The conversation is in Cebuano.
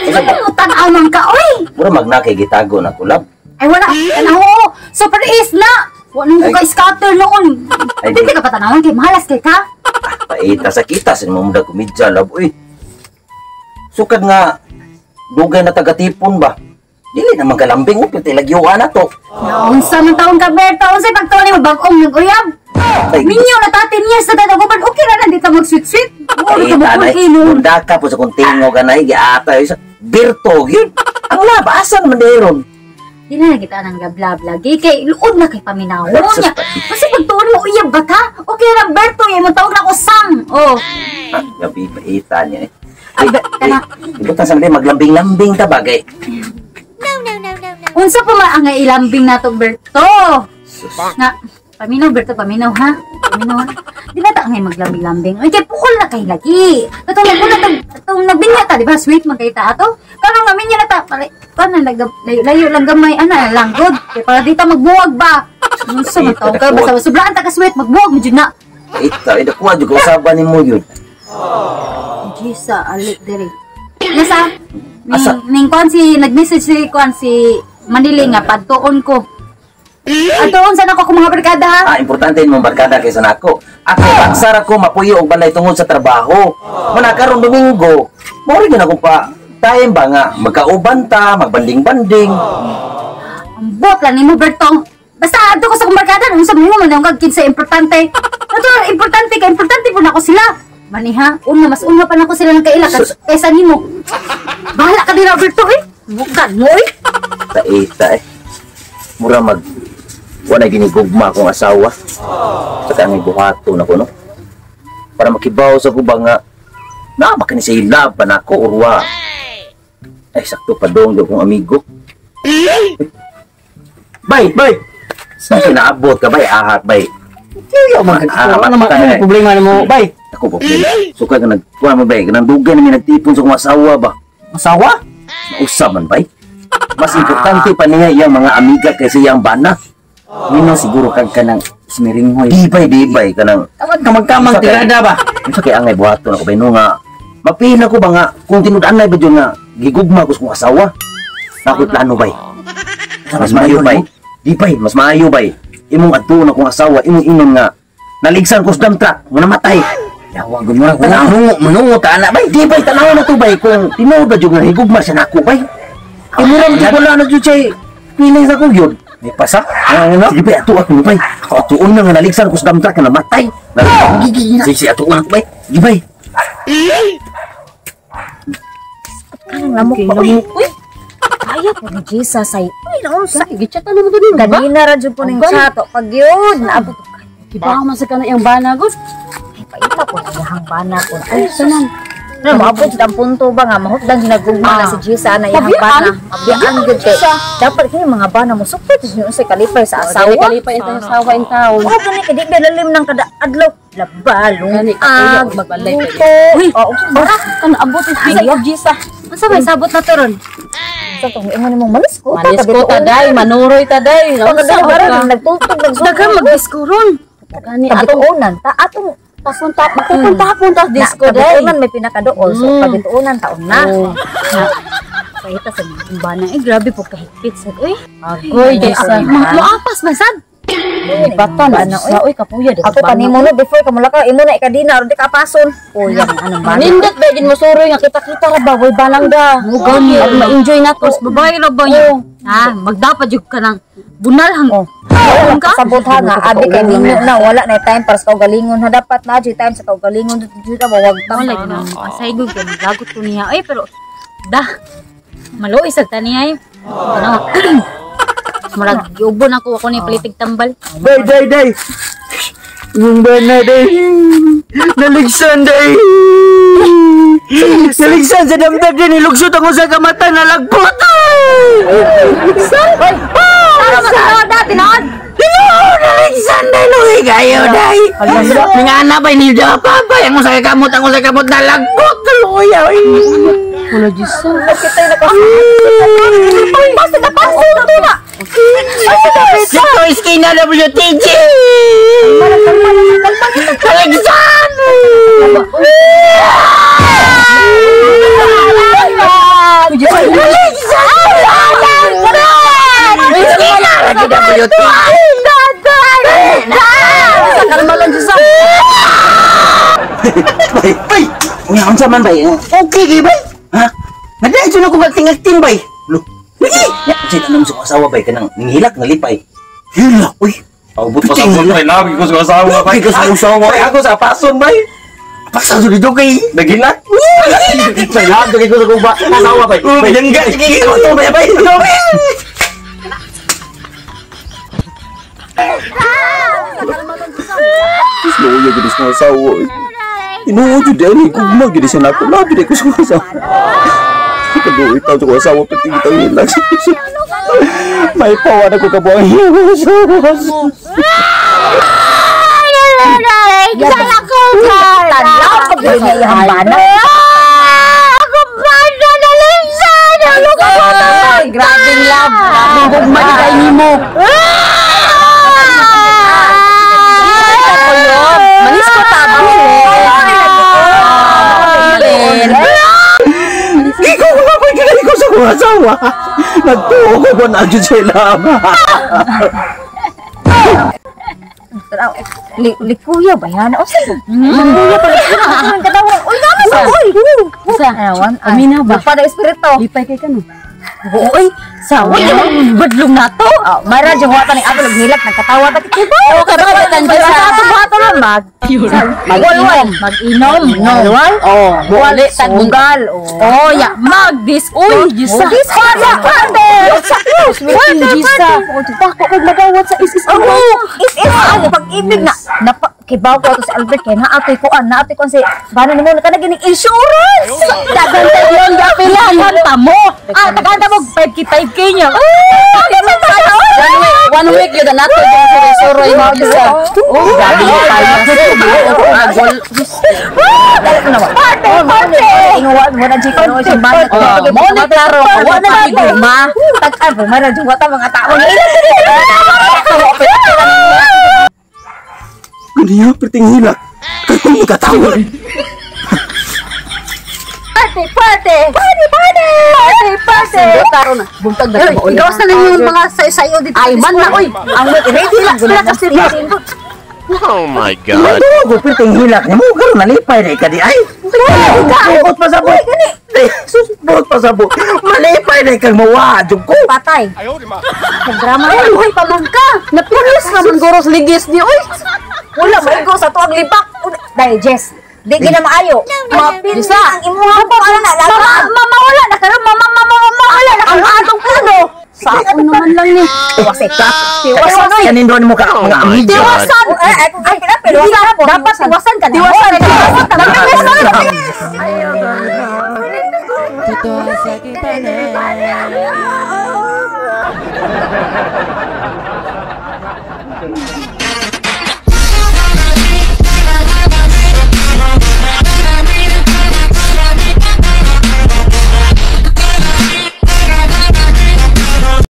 Ano tanaw man ka, oy? Mura magna kay gitago na kulab. Ay wala, tanaw. Super is na. Wala nang ka scatter noon. Ay, Hindi ka patanawon kay malas kay ka. Paita sa kita sa mo muda komedya lab uy. Sukad nga dugay na tagatipon ba. Dili na magalambing og piti lagyuan na to. Naunsa man taon ka Berto, unsay pagtuon nimo bag-ong nag-uyab? Ay, Minyo na ta 10 years na tataguban, okay ra na dito mag-sweet-sweet. Wala ka Paita mo na inom. Munda ka po sa kung tingog anay giata sa Berto gyud. Ang lab asa naman deron. Di na kita nang gabla-bla kay luod na kay paminawon niya. Kasi pagtuon mo uyab ba ta? Okay ra Berto, imong tawag na ko Sam. Oh. Ah, gabi paita niya eh. Ay, kana. Ibutan sa mga maglambing-lambing ta bagay. Unsa pa man ang ilambing nato Berto? Sus. Na paminaw Berto, paminaw ha. Paminaw ha. Di ba ta ang maglambing-lambing? Ay kay pukol na kay lagi. Katong naguna tag atong nagbinya ta, di ba? Sweet man kay ta ato. Kanang naminya na ta, pare kanan layo lang gamay ana lang good. Kay para di ta magbuwag ba. Unsa man taon ka basta sobraan ta ka sweet magbuwag mo jud na. Paita, ay dakuha jud ko usaban nimo yun. Jisa alik diri. Nasa Asa? ning kuan si nag-message si kuan si Manili nga padtuon ko. Adtuon sa nako akong mga barkada ha. Ah, importante imong barkada kaysa nako. Ako baksar ako mapuyo og balay tungod sa trabaho. Muna karon Domingo, mao rin akong pa time ba nga magkauban ta, magbanding-banding. Ambot lang nimo Bertong. Basta adto ko sa akong barkada, unsa man mo man kag kinsa importante. Ato importante kay importante po nako sila. Maniha, una mas una pa nako sila ng kaila kaysa nimo. Bahala ka dira Berto eh. Bukan mo eh. Taita eh. Mura mag wala ginigugma akong asawa. Sa ang buhato na ko no. Para makibaw sa ko ba nga naa ba kani sa ilab pa nako urwa. Ay sakto pa dong do kong amigo. Bay, Bay. Sa kinaabot ka bay ahat bay. Iyo man. Ah, Ano naman matay. ang problema nimo, bay? Ako problema. Suka ka nagkuha mo bay, kanang dugay na mi nagtipon sa kong asawa ba. Asawa? Nausab man bay. Mas importante pa niya iyang mga amiga kaysa iyang bana. Mino siguro kag kanang smiringhoy. Di bay, di bay kanang Tawag ka magkamang tirada ba? Unsa kay angay buhaton ako bay no nga mapila ko ba nga kung tinud-anay ba jud nga gigugma ko sa kong asawa. Ako'y plano bay. Mas maayo bay. Di bay, mas maayo bay. Imong adtuon akong asawa, imong ingon nga naligsan ko sa dump truck, nga namatay. Yawa gud mo na manungo ka ana bay. Di bay, tanaw na to bay kung tinuod ba jud nga higugma siya nako bay. Imura man jud wala na jud siya feelings ako gyud. May pasa? Ano? Sige bay, ato ako bay. Ako atuon na nga naligsan ko sa dump truck nga namatay. Sige, sige, atuon ako bay. Di bay. Kanang lamok ba? Uy, kaya po ni Jisa say. Uy, naunsa. Gichat ano mo ganun ba? Kanina ra jud po ning chat. Pag yun, naabot ko. Kibaw man sa kana iyang bana gud. Ay, paita po na iyang bana ko. Ay, tanan. Na maabot jud ang punto ba nga mahutdan ginagugma na si Jisa na iyang Pabiyaan. bana. Pabiyaan gud kay dapat kini mga bana mo support jud unsay kalipay sa Asawa. asawa. Kalipay ito asawa in taon. Oh, gani kay di ba lalim ng kada adlaw. Laba, Gani, katuyo, lungag, magbalay magluto. Uy. Oh, Bara kan abot ang speaker Jisa. Unsa may sabot na to ron? sa tong ingon nimo malis ko. Malis ko taday, manuroy taday. Pagkadal bara nagtultog nagsultog. Daghang mag-disco ron. Gani atong Kabituonan ta atong papunta, mapupunta punta disco day. Kabituonan may pinakadool. So kabituonan taon na. Oh. Paita sa mga bana eh grabe po kahigpit sad oy. Agoy Jisa. Moapas man sad. Bata na Jisa oy kapuya di. Ako kanimo no before ka mulakaw imo na ikadina aron di ka apason. Uy, ang anong bana. Nindot ba gid mo suroy nga kita-kita ra ba way balangga. Mo gani. Ag ma-enjoy na to. Mas babae ra ba yun? Ha, magdapat jud ka ng bunal hang. Oh. Ang ka? Kasabot ha nga abi kay minyo na wala na time para sa kaugalingon ha dapat na jud time sa kaugalingon jud na wag ta. Wala gyud ang asay gud kay maglagot ko niya. Ay pero dah maluoy sad ta niya ay. Ano? Murag giubon ako ni palitig tambal. Day, day, day. Yung bana, day. Naligsan, day. Naligsan sa damdag din. Nilugsot ako sa kamata. Nalagpot. Naligsan? Tara matinood da, tinood. Naligsan, day. Luhi kayo, day. Mga anak ba, hindi pa ba? Ang sa kamot, ang sa kamot. Nalagpot. Luhi, ay. Wala Jisa. Kita na kasi. Basta na paso to na. Sito iskina WTG. Alexander! Iskina lagi WTG. Kalma lang Diyos. Bay, bay. Unya unsa man bay? Okay kay bay. Ha? Nagdaan na ko acting bay. Lo. Lagi. Ya, unsay tanong sa asawa bay kanang ninghilak nga lipay. Hilak uy. Paubot pa sa bay, lagi ko sa asawa bay. Lagi ko sa asawa. Bay, ako sa pason bay. Paksa jud dito kay. Naghilak. Bay, lagi ko sa kuba. Asawa bay. Uy, langga sige ko to bay bay. Luya gid sa asawa. Tinuod jud ani gugma gid siya nako. Labi di ko sa asawa. Kaduoy taw sa asawa pati gitang hilak. May pawa na ko kabuang Tanaw pag niya iyang bana. Ay, grabeng love. Grabeng gugma di kay nimo. Manis ko tabo. Ikaw ko ba ginay ko sa kong asawa? Nagtuo ko ba na jud sila? Likuya ba yan? O sa Likuya pa rin. Katawa. Uy, naman sa uy. Sa Anawan. Paminaw ba? Pada espiritu. Lipay kay kano. Uy, sa badlong na to. Oh, mara jud wa ni ako naghilak nagkatawa ta kay ba. Oo, kay baka tan Sa ato buhaton lang mag Mag-inom. mag-inom. No. Oh, wali tag Sugal. Oh. Oh, ya, mag this. Uy, Diyos. This party party. Sweet Diyos. Dako kag madawat sa isis. Oh, is is ang pag-ibig na napa kibaw ko ato si Albert kay naa toy kuan naa toy kuan si bana nimo na kana gining insurance. Dagan tayo gapilan pa mo. Ah, tagan mo 5K 5K niya. One week yun na nato dyan suroy-suroy mo isa. Oh, grabe yung tayo. Party party. Inguwa mo na jud kuno si bana. Mo ni klaro, wa na lagi gugma. Tag-an po mara jud wa ta mga tao. Ganiya perting hilak. Karon katawa. Party party. Party party. Party party. Klaro na. Buntag na mo. Ikaw sa yung mga sayo-sayo dito. Ay man na oy. Ang ready lang sila kasi Oh my God. Nagtuo ko perting hilak nimo karon nalipay na ka di ay. Buot pa sa buot. Sus, buot pa sa buot. Malipay na kang mawa jud ko. patay. Drama. Ay, uy, pamangka. Napulis naman goros ligis ni oy. Wala maigo sa tuang libak. Digest. Di gina maayo. Mapil ang imuha pa wala na Mama, mama, wala na karon. Mama, mama, mama, wala na karon. Atong plano. Sa naman lang ni. Tiwasan oy. Kanin mo ka mga Oh my amigo. God. Tiwasan. Ay, ay, ay, pero Dapat tiwasan ka na. Tiwasan. Tiwasan.